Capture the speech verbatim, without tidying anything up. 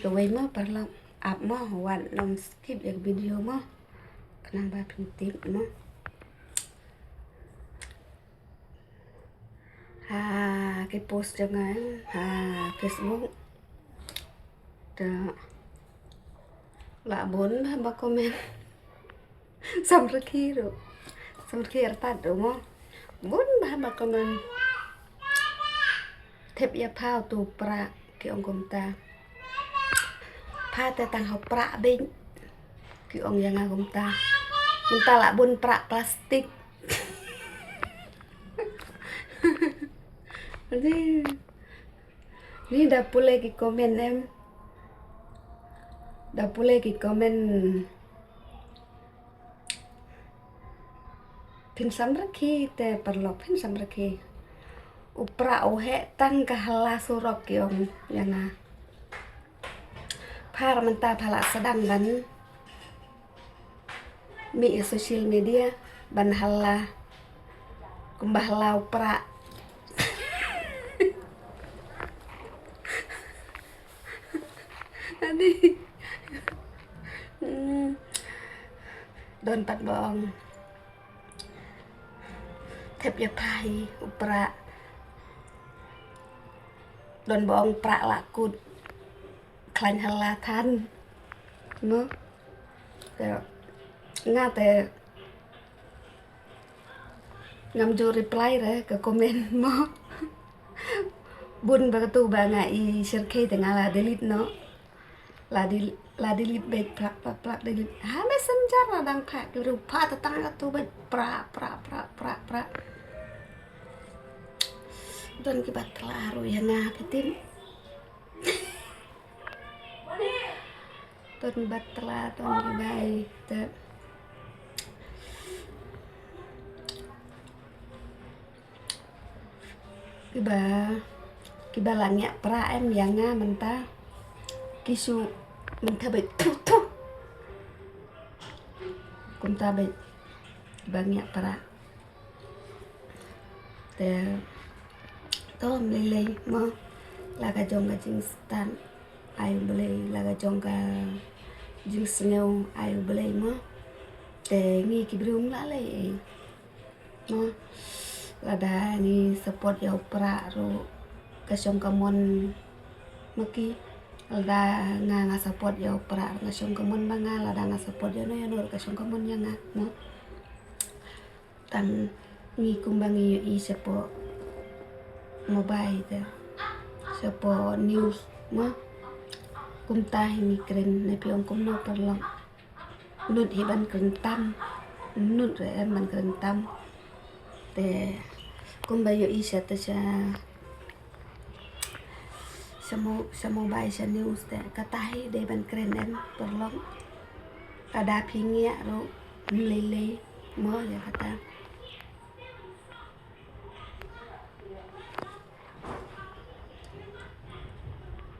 Kawei mo paralok, ap mo, wat nym skip ïa ka video mo. Khnang ba phin tip mo. Ha ki post jong nga ha Facebook. Te la bun ba comment. Samrkhie ruh. Samrkhie artat ruh mo. Bun ba ba comment. Thep ïa pha uto u Prah, ki ong kumta. Pha te tang ha u Prah beit, ki ong ïa nga kumta. Mynta la bun Prah plastik. Ni da pule ki comment em. Da pule ki comment. Phin samrkhie te paralok, phin samrkhie. U Prah u heh tang ka hala surok, ki ong ïa nga. Phar mynta pha la sdang ban mih ïa social media ban hala kumba hala u Prah. Ani. Hmm. Don pat ba ong thep ïa pha hi u Prah. Don ba ong Prah la kut khlaiñ hala than. Mo. Te nga te ngam ju reply re ka comment mo. Bun ba katu ba nga i shyrkhei te nga la delete noh. La del-, la delete beit prak prak prak delete. Ha Messenger la dang phah ki ruh pha ta tang katu beit prak prak prak prak prak. Don ki ba tla ruh ïa nga phi tip. Don ba tla, don ki ba ïeit. Ki ba, ki ba la ngiah Prah em ïa nga mynta. Ki shu mynta beit tu tu. Kumta beit ki ba ngiah Prah. Te to ym lei lei mo, la ka jong ka jingstad ai U Blei, la ka jong ka jingsngew ai U Blei mo. Te ngi ki briew ym lah lei ei mo. Lada ngi support ïa u Prah ruh ka shong ka mon ma ki. Lada nga nga support ïa u Prah ruh ka shong ka mon ma nga, lada nga support ïa uno ïa uno ruh ka shong ka mon ïa nga mo. Tang ngi kumba ngi ïohi shapoh mobile te, shapoh news mo. Kumta hi ngi kren, ne phi ong kumno paralok. Nud hi ban kren tam, nud re em ban kren tam. Te kumba ïohi sha te sha sha mo-, sha mobile sha news te kata hi dei ban kren em paralok. Lada phi ngiah ruh ym lei lei mo ïa kata.